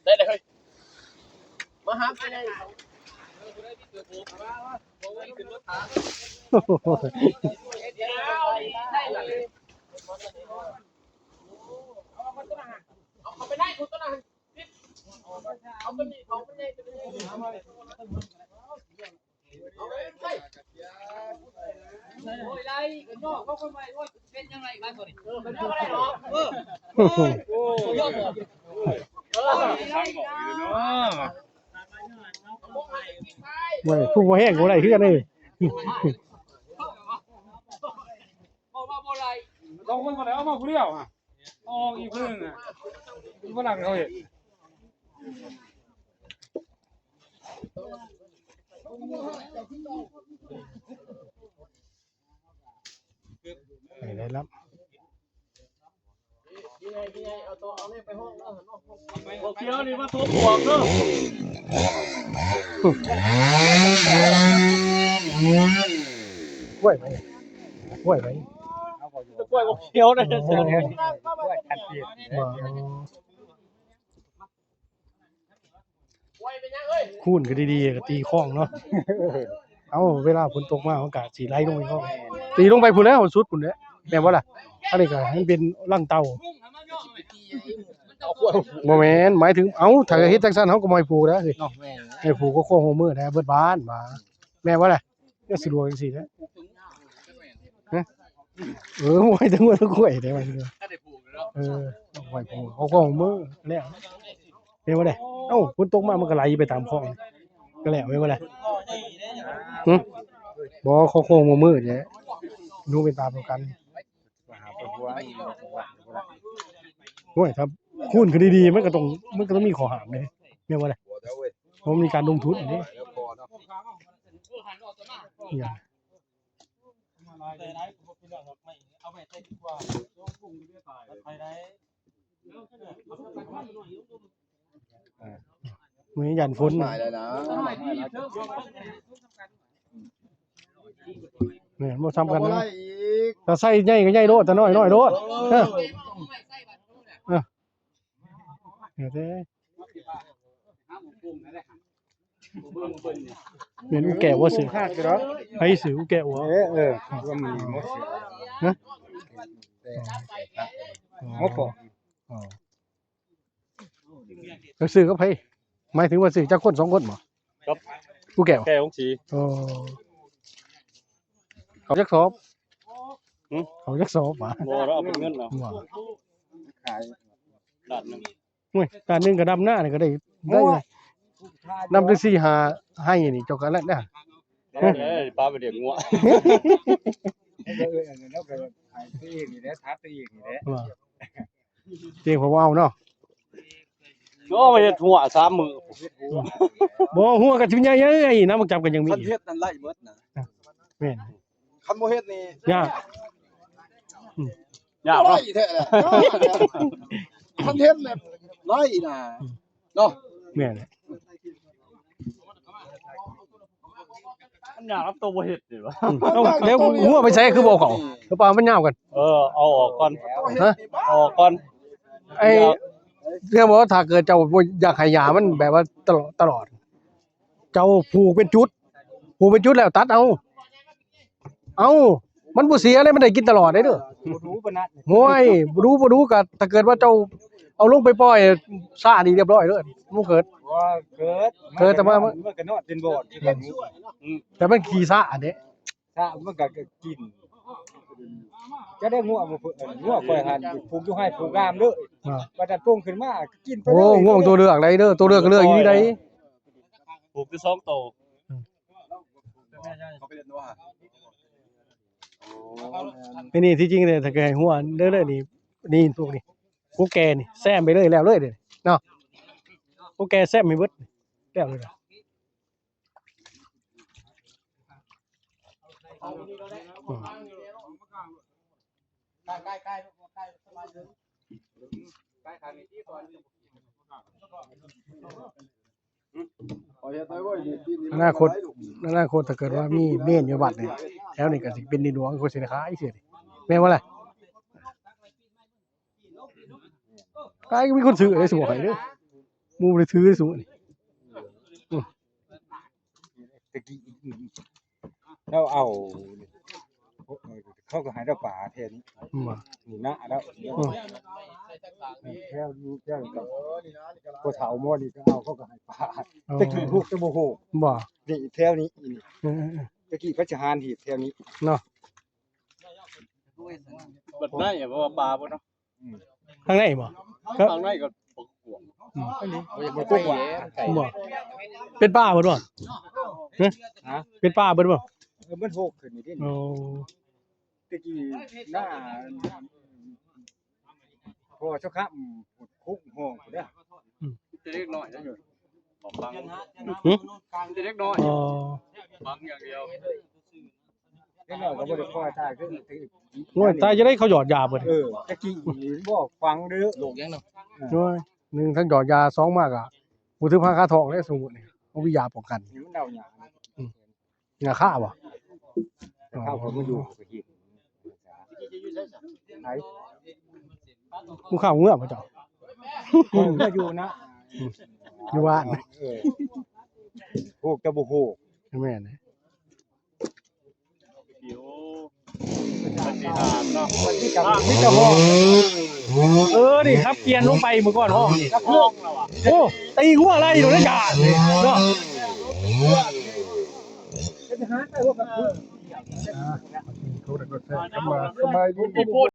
ໄດ້ເລີຍ ມາຫາໄປໄດ້ ເອົາເຂົ້າໄປໄດ້ພຸ້ນ ຕົວນັ້ນ ເອົາຕົວນີ້ ເອົາຕົວນີ້ ເອົາໄປໄດ້ ໂອ້ຍ ໄລ່ກັນເນາະ ເຂົາຄົນໄວ ໂອ້ຍ ເປັນຈັ່ງໄງບາດນີ້ ເອີ ເປັນຈັ່ງໄງເນາະ ເອີ ໂອ້ຍ ໂອ້ຍ ເອີ ໂອ້ຍ ຜູ້ບໍ່ແຫ້ງບໍ່ໄດ້ຄືກັນເດ້ ເວົ້າວ່າບໍ່ໄດ້ ສອງຄົນບໍ່ໄດ້ ເອົາມາຜູ້ດຽວ ອອກອີກຜູ້ໜຶ່ງ ບໍ່ນັກເຂົາເຮັດ ໄດ້ລຳ ບັກຂຽວນີ້ມາທົບບວກເດີ ກ້ວຍໄປ ກ້ວຍໄປ ກ້ວຍບັກຂຽວເດ້ ກ້ວຍຄັນເທດ ບໍ່ ຄູນກໍດີໆ ກໍຕີຄ້ອງເນາະ ເອົາ ເວລາຝົນຕົກມາ ມັນກໍຊິໄຫຼລົງໄປຄ້ອງ ຕີລົງໄປພຸ້ນແຫຼະ ສຸດພຸ້ນແຫຼະ ແມ່ນບໍ່ລະ? ອັນນີ້ກໍໃຫ້ມັນເປັນລັງເຕົ່າ ບໍ່ແມ່ນ ໝາຍເຖິງ ເອົ້າ ຖ້າເຮັດຈັ່ງຊັ້ນ ເຮົາກໍບໍ່ໃຫ້ຜູກແລ້ວ ເນາະ ແມ່ນ ໃຫ້ຜູກກໍຄວາມຮ່ວມມືແດ່ ເບິດບ້ານຫວາ ແມ່ນບໍ່ລະ? ກໍສະດວກຈັ່ງຊີ້ແຫຼະ ຮະ ເອີ ບໍ່ໃຫ້ທັງງົວທັງຄວາຍແດ່ ເອີ ບໍ່ໃຫ້ຜູກ ຂໍຄວາມຮ່ວມມືແລ້ວ ແມ່ນບໍ່ລະ? ເອົ້າ ຝົນຕົກມາມັນກໍໄຫຼໄປຕາມຄອງ ກໍແລ້ວ ແມ່ນບໍ່ລະ? ຫຶ ບໍ່ ຂໍຄວາມຮ່ວມມືແຫຼະ ຢູ່ເປັນຕາປະກັນ. ໂອ້ຍ ຖ້າຄູນຂຶ້ນດີໆ ມັນກໍຕ້ອງ ມັນກໍຕ້ອງມີຂໍ້ຫ້າມເດ້ ແມ່ນບໍ່ລະ? ເພາະມັນມີການລົງທຶນເດ້ ມື້ນີ້ຢ້ານຝົນ ແມ່ນບໍ່ສ່ຳກັນນະ ຖ້າໃສ່ໃຫຍ່ກໍໃຫຍ່ໂລດ ຖ້ານ້ອຍນ້ອຍໂລດ ເອີ ເອີ ແມ່ນອູແກະບໍ່ຊື່ ໃຜຊື່ອູແກະບໍ່? ເອີ ເອີ ວ່າມັນບໍ່ຊື່ ຮະ ບໍ່ພໍ ອໍ ເຈົ້າຊື້ກັບໃຜ? ໝາຍເຖິງວ່າຊື້ຈັກຄົນ ສອງຄົນບໍ່? ກັບຜູ້ແກ້ວ ແກ້ວວົງສີ ອໍ ເຂົາຈັກສອບ? ຫຶ ເຂົາຈັກສອບຫວາ? ບໍ່ ລາວເອົາເປັນເງິນເອົາ ບໍ່ ຂາຍລ້ານໜຶ່ງ ໂອ້ຍ ລ້ານໜຶ່ງກໍດຳນານີ້ກໍໄດ້ ໄດ້ ໂອ້ຍ ນຳໄດ້ສີ່ຫ້າໄຮ່ນີ້ ເຈົ້າກໍນັ້ນນະ ເອີ ປາໄປລ້ຽງງົວ ເອີ ອັນນັ້ນເຮົາກໍຂາຍຕົວເອງນີ້ແຫຼະ ຖາມຕົວເອງນີ້ແຫຼະ ວ່າ ເຈັງເຂົາເວົ້າເນາະ ໂອ້ ມາເຮັດຫົວສາມມື້ ບໍ່ ຫົວກໍຊິໃຫຍ່ເອີຍ ນຳບັກຈັບກໍຍັງມີ ຄັນເຮັດນັ້ນໄລ່ເບິດນະ ແມ່ນ ຄັນບໍ່ເຮັດນີ້ຍາກ ອືມ ຍາກ ບໍ່ໄດ້ແທ້ແຫຼະ ຄັນເຮັດແບບໄລ່ນະ ອືມ ເນາະ ແມ່ນແຫຼະ ມັນຍາກນຳໂຕບໍ່ເຮັດນີ້ຫວາ ອືມ ເອົ້າ ແລ້ວຫົວໄປໃສ ຄືບໍ່ເອົາ ຄືປ່າມັນຍາວກັນ ເອີ ເອົາອອກກ່ອນ ຮະ ເອົາອອກກ່ອນ ໄອ້ ເລື່ອງວ່າ ຖ້າເກີດເຈົ້າບໍ່ຢາກໃຫ້ຫຍ້າມັນແບບວ່າຕະຫຼອດ ຕະຫຼອດ ເຈົ້າຜູກເປັນຈຸດ ຜູກເປັນຈຸດແລ້ວຕັດເອົາ ເອົ້າ ມັນບໍ່ເສຍເດ້ ມັນໄດ້ກິນຕະຫຼອດເດ້ເດີ ບໍ່ດູປານນັ້ນ ໂອ້ຍ ບໍ່ດູ ບໍ່ດູ ກະຖ້າເກີດວ່າເຈົ້າເອົາລົງໄປປ່ອຍຊ້ານີ້ລຽບຮ້ອຍເດີ ມັນເກີດ ບໍ່ເກີດ ເກີດ ແຕ່ວ່າມັນ ມັນກໍນອນເປັນບ່ອນຄືກັນ ອືມ ແຕ່ມັນຂີ້ຊ້າເດ້ ຊ້າ ມັນກໍ ກໍກິນ ຈະໄດ້ງົວບໍ່ ເອີ ງົວຂ້ອຍຫັ້ນຜູກຢູ່ໄຮ່ຜູກງາມເດີ ອ່າ ບັດນັ້ນໂປ່ງຂຶ້ນມາກິນໄປ ໂອ້ ເລີຍ ງົວຕົວເລືອກໄດເດີ ຕົວເລືອກກໍເລືອກອີ່ຫຼີໄດ ຜູກແຕ່ສອງໂຕ ອືມ ນີ້ ນີ້ ທີ່ຈິງນີ້ ຖ້າເກີດໃຫ້ຫົວເດີ ນີ້ ນີ້ ພວກນີ້ ພວກແກ່ນີ້ ແຊມໄປເລີຍ ແລ້ວເລີຍເດ້ເນາະ ພວກແກ່ແຊມໃຫ້ເບິດ ແລ້ວເລີຍ ອືມ ອະນາຄົດ ອະນາຄົດ ຖ້າເກີດວ່າມີເມນຢູ່ວັດນີ້ ແຖວນີ້ກໍຊິເປັນດິນຫຼວງ ເຂົາຊິໄດ້ຂາຍເທື່ອນີ້ ແມ່ນບໍ່ລະ? ຂາຍກໍມີຄົນຊື້ເດ້ ຊິບອກໃຫ້ເດີ ໝູ່ບໍ່ໄດ້ຖືເດ້ ຊຸມນີ້ ອືມ ແຕ່ກີ້ ລາວເອົາ ເຂົາກໍໃຫ້ລາວປາແຖວນີ້ ບໍ່ ນີ້ນະລາວ ອືມ ແຖວຢູ່ແຖວນີ້ກໍ ພໍ່ເຖົ້າໝໍນີ້ກໍເອົາ ເຂົາກໍໃຫ້ປາ ອໍ ແຕ່ກີ້ຮູ້ແຕ່ບໍ່ຮູ້ ບໍ່ ນີ້ແຖວນີ້ ນີ້ ເອີໆໆ ແຕ່ກີ້ເຂົາຈະຫານເຮັດແຖວນີ້ເນາະ ບັດໃນ ເພາະວ່າປາບໍ່ເນາະ ອືມ ທາງໃນບໍ່? ທາງໃນກໍບໍ່ກວ້າງ ອືມ ບໍ່ ເປັນປ່າເບິດບໍ່? ຮະ? ຮະ? ເປັນປ່າເບິດບໍ່? ເອີ ມັນໂຮກຂຶ້ນນີ້ເດ້ ໂອ້ ແຕ່ກີ້ໜ້າ ພໍ່ເຈົ້າຄຳ ຄຸກຫ້ອງພຸ້ນເດ້ ອືມ ແຕ່ເດັກນ້ອຍນະ ບໍ່ຟັງ ຫຶ? ແຕ່ເດັກນ້ອຍ ອໍ ຟັງຢ່າງດຽວ ເດັກນ້ອຍກໍບໍ່ໄດ້ຄ່ອຍຕາຍຄື ໂອ້ຍ ຕາຍຈະໄດ້ ເຂົາຢອດຢາເບິດ ເອີ ແຕ່ກີ້ນີ້ບໍ່ຟັງເດີ ໂລກຫຍັງເນາະ ໂອ້ຍ ໜຶ່ງທັງຢອດຢາ ສອງມາກະບໍ່ຖືພາຄາທອງເດ້ ສົມມຸດນີ້ ບໍ່ມີຢາປ້ອງກັນ ນີ້ມັນເດົາຫຍ້າ ອືມ ຫຍ້າຄາບໍ່? ເຂົາກໍມາຢູ່ກໍເຮັດ ໄປ ບໍ່ເຂົ້າເມືອບໍ່ເຈົ້າ? ເອີ ມາຢູ່ນະ ອືມ ຢູ່ບ້ານ ເອີ ຮູ້ແຕ່ບໍ່ຮູ້ ແມ່ນເດ້. ເອີ ນີ້ຂັບກຽນລົງໄປມື້ກ່ອນ ຫ້ອງນີ້ ໂອ້ ຕີຫົວໄລ່ໂດນການເນາະ ອ່າ ສະບາຍດີ.